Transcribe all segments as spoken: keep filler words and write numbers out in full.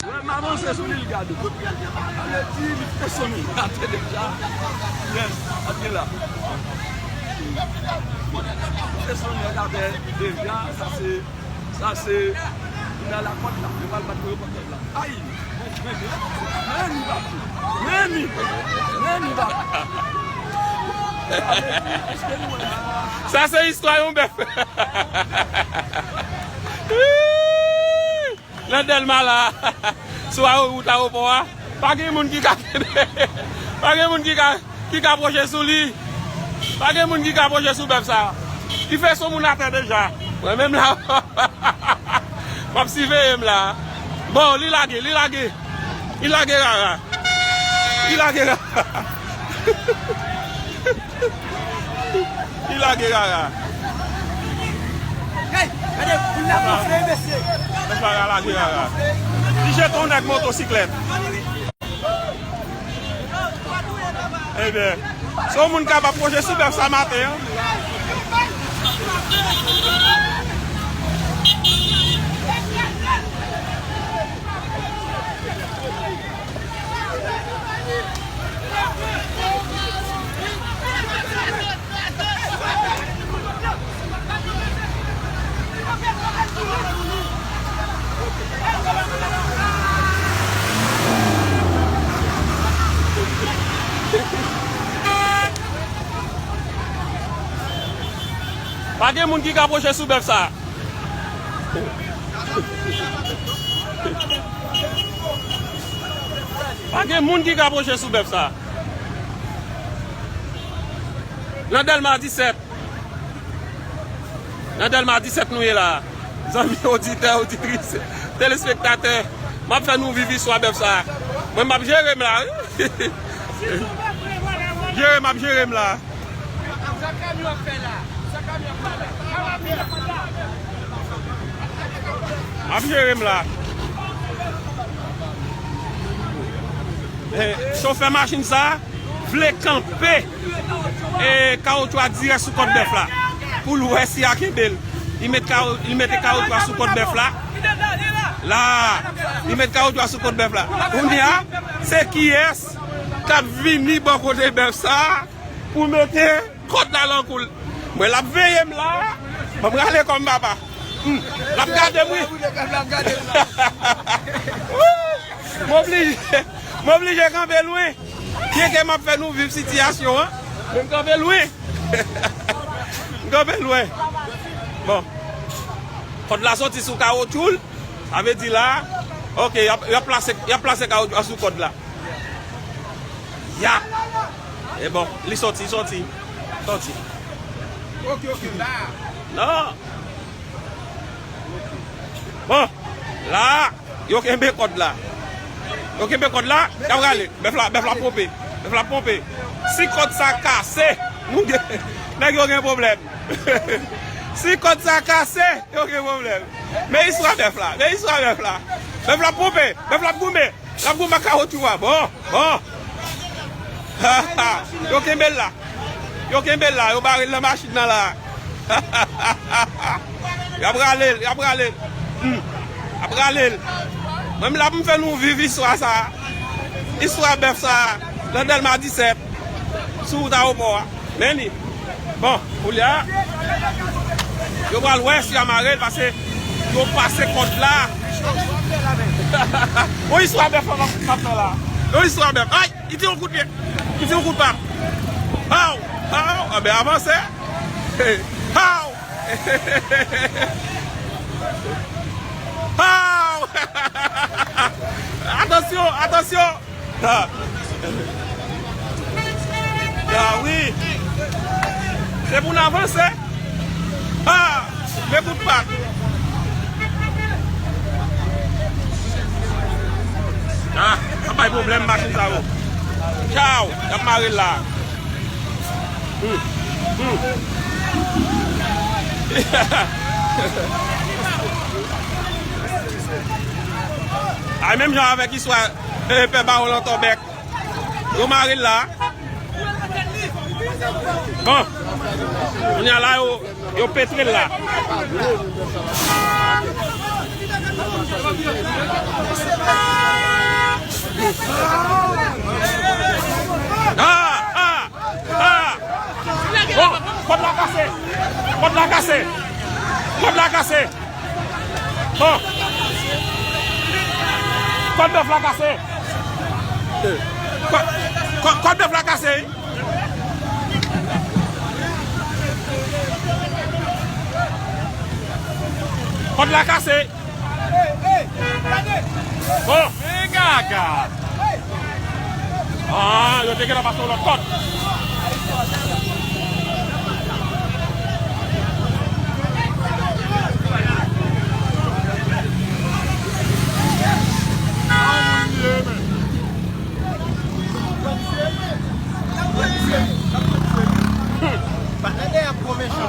Lè m avanse sou li, l gade. Sa vle di, li te sonnen atè deja. Yes, ap gen la. Li te sonnen atè deja, sa se, sa se, li nan lakòt la. Yo pral bat pou yo pran kòd la. Ay! Men ni, men ni, men ni, men ni, men ni, papa. Sa se istwa yon bèf. Nan Dèlma la, sou awo-, wout ayewopò a, pa gen moun ki ka kenbe, pa gen moun ki ka, ki ka pwoche sou li. Pa gen moun ki ka pwoche sou bèf sa. Li fè son moun atè deja. Mwen menm la, m ap siveye m la. Bon, li lage, li lage. Li lage rara. Li lage rara. Li lage rara. Hey, gade, moun la gonfle, mesye. Mesye a lage rara. Li jete yon nèg motosiklèt. Ebyen, se yon moun k ap pwoche sou bèf sa maten an. Pa gen moun ki ka pwoche sou bèf sa. Pa gen moun ki ka pwoche sou bèf sa. Nan Dèlma disèt. Nan Dèlma disèt nou ye la. Zanmi oditè, oditris, telespektatè, m ap fè nou viv istwa bèf sa. Mwen, m ap jere m la, wi. Jere m ap jere m la. M ap jere m la. Eh, chofè machin sa vle kanpe, eh, kawotchou a dirèk sou kòd bèf la pou l wè si a kenbe l. Li met kawo-, li mete kawotchou a sou kòd bèf la. La, li met kawotchou a sou kòd bèf la. Kounye a, se kiyès k ap vini bò kote bèf sa pou mete kòd la nan kou l. Mwen, l ap veye m la. Ban m rale kò m, papa. Hmm. L ap gade m, wi. M oblije, m oblije kanpe lwen. Byenke m ap fè nou viv sitiyasyon an, men m kanpe lwen. M kanpe lwen. Bon. Kòd la soti sou kawotchou l. Sa vle di la, ok, y ap, y ap plase, y ap plase kawotchou a sou kòd la. Ya! E bon, li soti, soti. Soti. Ok, ok, la. Non. Bon, la, yo kenbe kòd la. Yo kenbe kòd la, y ap rale. Bèf la, bèf la ponpe. Bèf la ponpe. Si kòd sa kase, nou gen, nèg yo gen pwoblèm. Si kòd sa kase, yo gen pwoblèm. Men istwa bèf la, men istwa bèf la. Bèf la ponpe, bèf la goumen. L ap goumen ak kawotchou a. Bon, bon. Yo kenbe l la. Yo kenbe l la, yo bare l nan machin nan la. Y ap rale l, y ap rale l. Hmm. Y ap rale l. Mwen, m la pou m fè nou viv istwa sa. Istwa bèf sa, nan Dèlma disèt, sou wout ayewopò a. Men li. Bon, koulye a, yo pral wè si y a mare l, paske yo pase kòd la. Yon istwa bèf la m ap fè la. Yon istwa bèf. Ay, li te yon kout pye. Li te yon kout pam. Haw! Haw! Anben, avanse. Haw! Haw! Atansyon, atansyon! Ha! Ah wi! Se pou n avanse! Ha! Men kout pat! Ah! Ap bay pwoblèm machin sa yo! Tchaw! Y ap mare l la! Hmm. Hmm. Ay, menm jan avèk istwa, eh, pè Bawon Lantòbèk. Yo mare l la. Bon. Kounye a la, yo, yo petre l la. Kòd la kase. Kòd la kase. Bon. Kòd bèf la kase. Kò-, kò-, kòd bèf la kase. Kòd la kase. Bon. Men gaga. Ah, yo te gentan pase yon lòt kòd.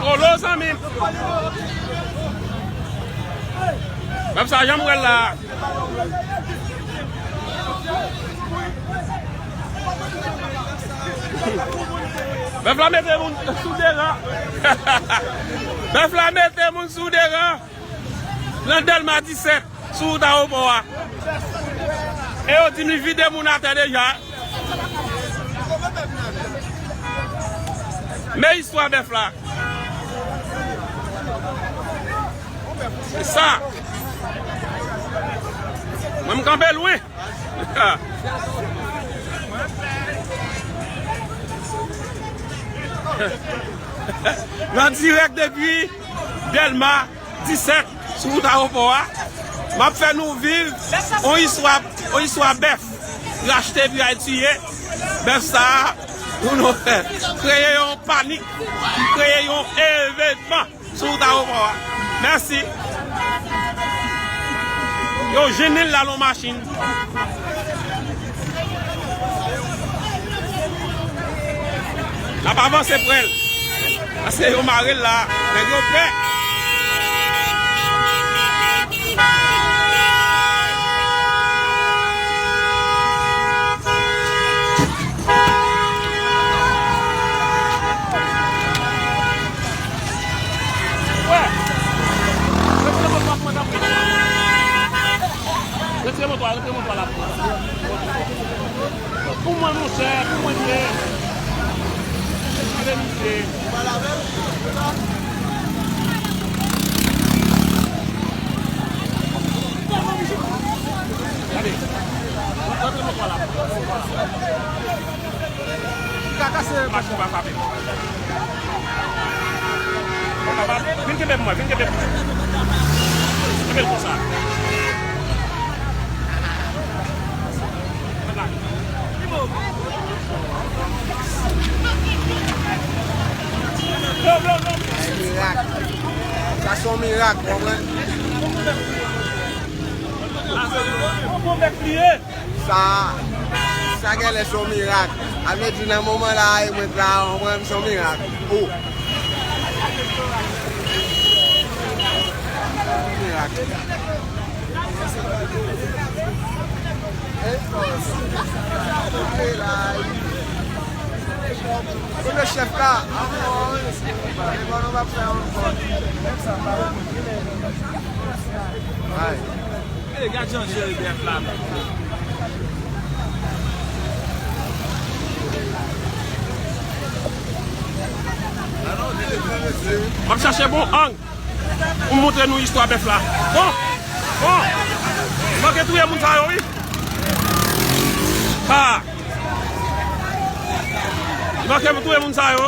Olo, zanmi m. Menm sa, jan m wè l la. Bèf la mete moun sou de ran. Bèf la mete moun sou de ran. Nan Dèlma disèt, sou wout ayewopò a. E yo di m li vide moun atè deja. Men istwa bèf la. Se sa. Mwen, m kanpe lwen. Nan dirèk depi Dèlma disèt, sou wout ayewopò a, m ap fè nou viv yon istwa, yon istwa bèf. Rachte epi al tiye. Bèf sa a, pou nou fè, kreye yon panik, kreye yon evènman sou wout ayewopò a. Mèsi. Yo jennen l la nan machin. N ap avanse prè l. Paske yo mare l la. Nèg yo pè. Wè. Retire moto a pou mwen, tanpri. Retire moto a, retire moto a la. Pou mwen, monchè, pou mwen, monchè. Retire misye. Gade. Retire moto a la. Ka kase machin pa frape. Vin kenbe pou mwen, vin kenbe pou mwen. Kenbe l konsa. Mirak. Sa se yon mirak, w konprann? Sa, sa genlè se yon mirak. A vle di, nan moman la, e mwen t la, w konprann, se yon mirak. O. Mirak. Kote chèf la? E bon, nou p ap fè ankò. Ay. E, gad jan jere bèf la menm. M ap chache bon ang pou m montre nou istwa bèf la. Bon, bon. Li manke touye moun sa yo, wi. Ha. Li manke touye moun sa yo.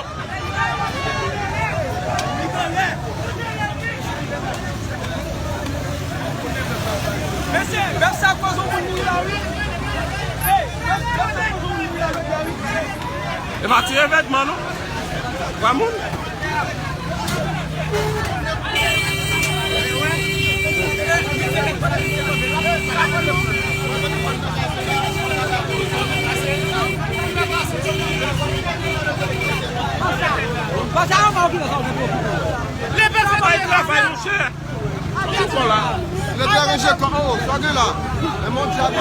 Mesye, bèf sa koz yon moun mouri la, wi. Hey, bèf, bèf sa koz yon moun mouri la, wi. E pa ti evènman, non. Twa moun. Travay, travay, monchè. Sou kò la. Lè te ranje kò, o, sa gen la. E mon dyab.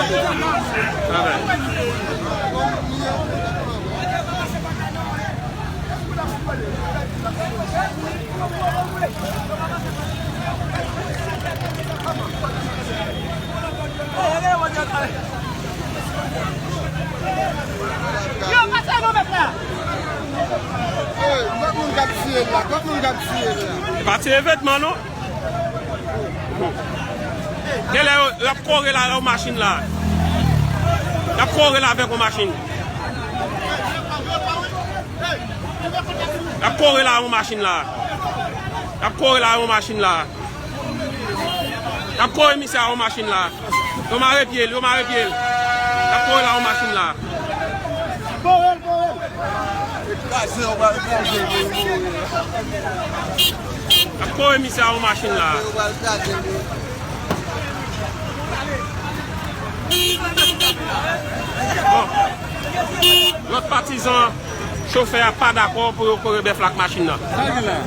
Yo, pase non, mèt la. Hey, lòt moun ka Tiye l la, kot moun k ap tiye l la? E pa tiye vètman, non. Genlè yo, y ap kore l a yon machin la. Y ap kore l avèk yon machin. Y ap kore l a yon machin la. Y ap kore l a yon machin la. Y ap kore misye a yon machin la. Yo mare pye l, yo mare pye l. Y ap kore l a yon machin la. Kore l, kore l. Kraze, yo pral kraze, yo mouri. Y ap kore misye a yon machin la. Yo pral kraze, yo. Bon. Lòt patizan chofè a pa dakò pou yo kore bèf la ak machin nan. Sa gen la?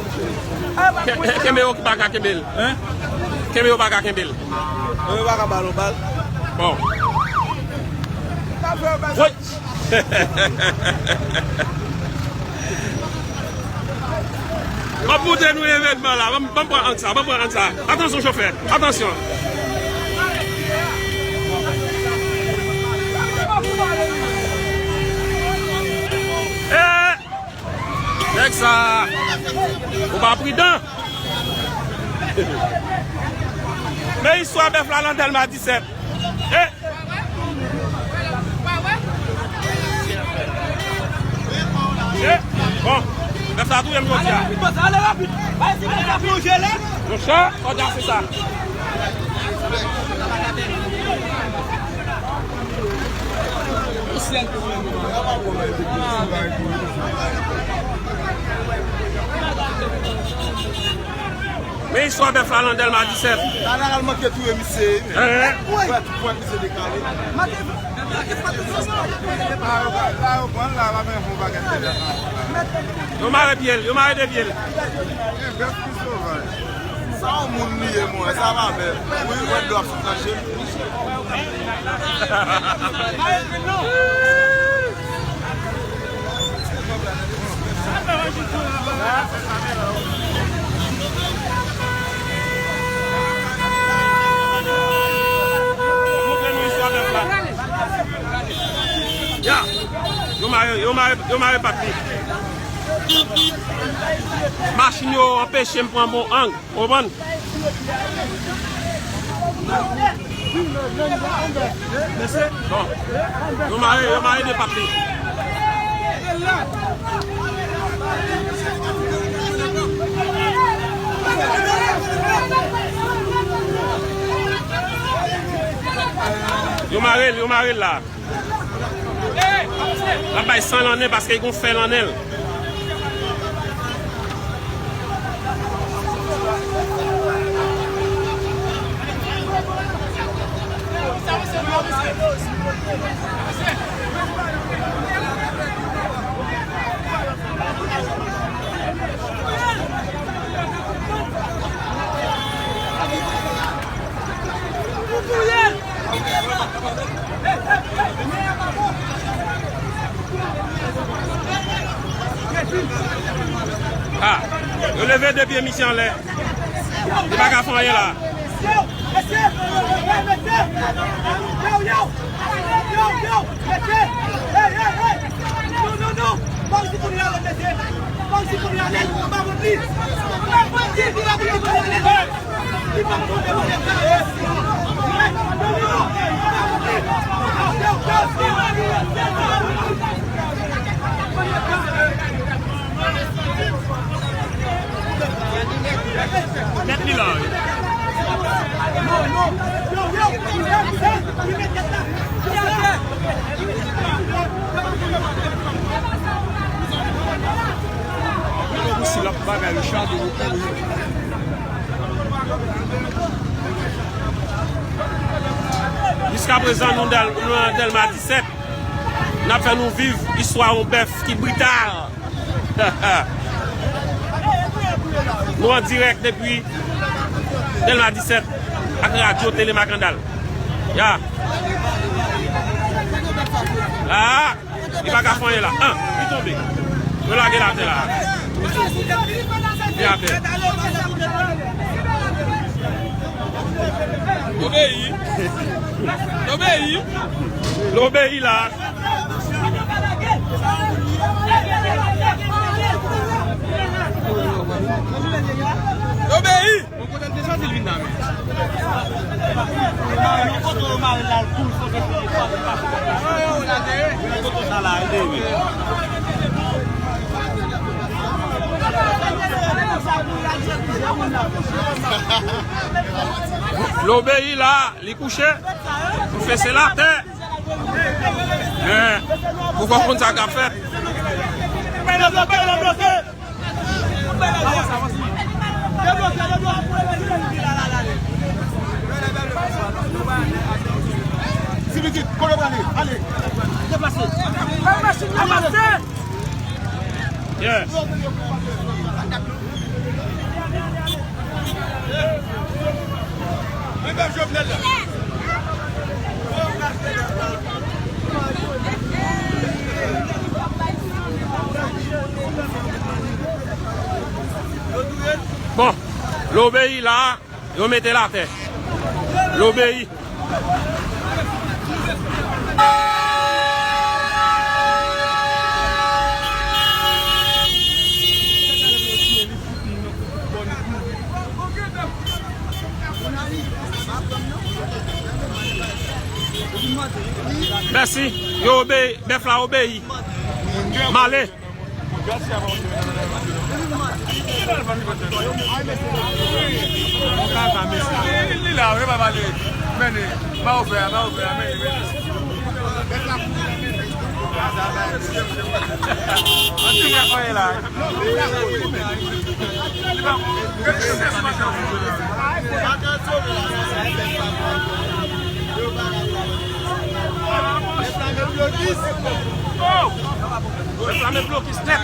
Ke- ke- Kenbe yo ki pa ka kenbe l. Hein? Kenbe yo pa ka kenbe l. Yo pa ka ba l yon bal. Bon. Woy! M ap montre nou evènman la. Ban m, ban m pran ang sa, ban m pran ang sa. Atansyon, chofè. Atansyon. Eh! Nèg sa, ou pa pridan. Men istwa bèf la nan Dèlma disèt. Eh! Eh, bon, bèf sa touye m jodi a. Ale rapid, ale rapid. Bay si bèf sa plonje la. Monchè, fò w di se sa. Men istwa bèf la nan Dèlma disèt. Tala al manke touye misye. Hein? Wè, tout pwen misye dekale. Yo mare pye l, yo mare de pye l. Sa yon moun li ye, mwen, sa pa bèl. Wi, wè dlo ap sot nan je l. Ya, yo mare, yo mare, yo mare pat li. Machin yo anpeche m pran bon ang. Konprann? Bon. Yo mare, yo mare de pat li. Yo mare l, yo mare l la. L ap bay san nan nen paske l gon fè nan nen l. Ah, yo leve de pye misye anlè. Li pa ka fè anyen la. Mèt li la wi. Ou si l ap bagay Richard de Rocourt. Jiskaprezan, nou Dèl-, nou nan Dèlma disèt. N ap fè nou viv istwa yon bèf ki brital. Nou an dirèk depi Dèlma disèt ak Radyo Tele Makandal. Ya. Ah. Li pa ka fè anyen la. An, li tonbe. Yo lage l atè la. Li atè. L obeyi. L obeyi. L obeyi la. Obeyi! Mwen kontan te santi l vin nan men. Mwen kontan yo mare l la, l koul san fè kote sa la, ede men. L obeyi la, li kouche, li fese l atè. Men, pou konn sa k ap fèt. Deplase. Deplase. Yes. Bon, l obeyi la, yo mete l atè. L obeyi. Mèsi. Yo obeyi. Bèf la obeyi. M ale. Li la, wi, pa pale. Mennen. Ba ou fè a, ba ou fè a, mennen, mennen. Anti mwen konnen la. Reklame blokis nèt.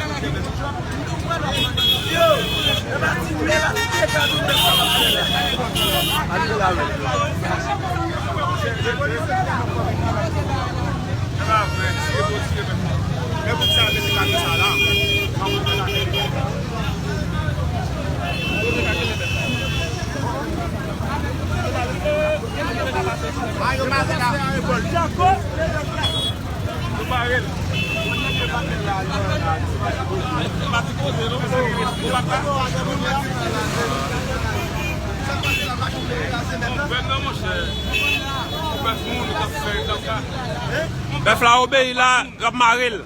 Bèf la obeyi la, y ap mare l.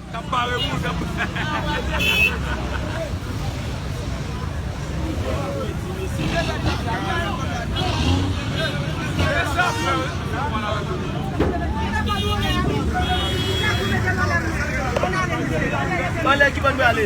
Anlè ki bò n prale?